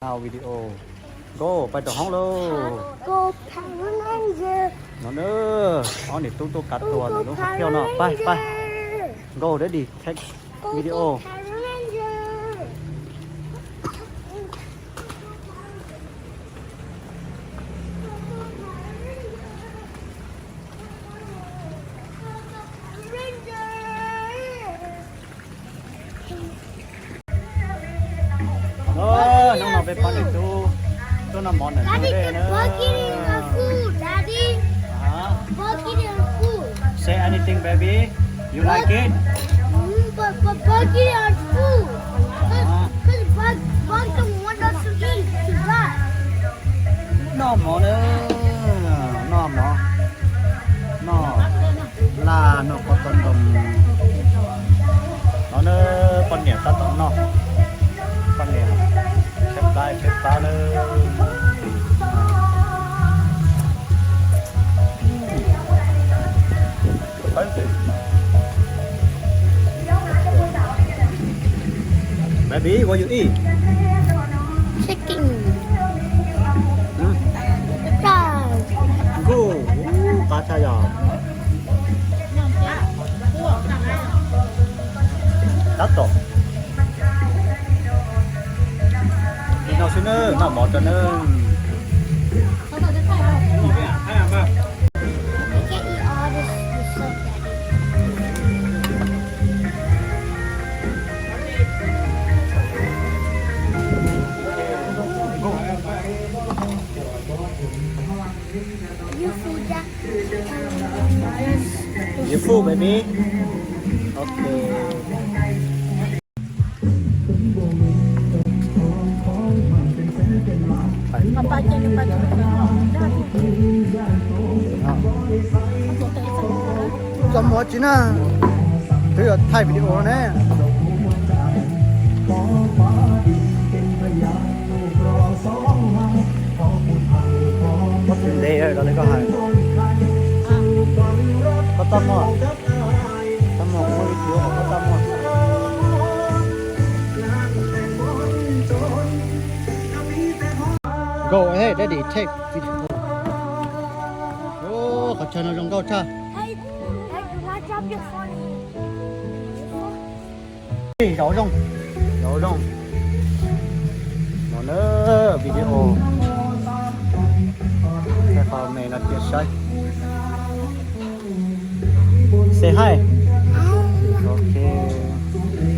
Video. Go, pais rau hoob lauj. No na, ob niam tub tuaj kav tua nws lub hoob phiaj no. Pais, pais. Go, daddy, take video. Hnub no peb pab niam tub tuaj noj mov ntawm Daddy, the bug eating our food, Daddy. Bug eating our food. Say anything, baby. You like it? Mm, but, but bug eating our food. 'Cause, 'cause bug, bug don't want us to eat, to die. Noj mov na, noj mov, noj laj noj pob txob ntoo. No na, poj niam tab tom noj, poj niam tshaib plab tshaib plab na. Baby, what you eat? Chicken. Fries. Qab tshaj yog. Tab tom. Nim no xwb nawb, noj mov rau nawb. I can't eat all this, this stuff, Daddy. You full, Dad? You full, baby? Okay. Txog muag tsis na, twb yuav thaij video no ne. Koj tus ntev los li koj hais. Koj txaj muag, txaj muag, muaj ib tug koj txaj muag. Go ahead, daddy, take video. Qhov chaw no zoo nkauj tshaj. Zov zoo, zov zoo. No na, video. Qhov me no cia saib. Say hi.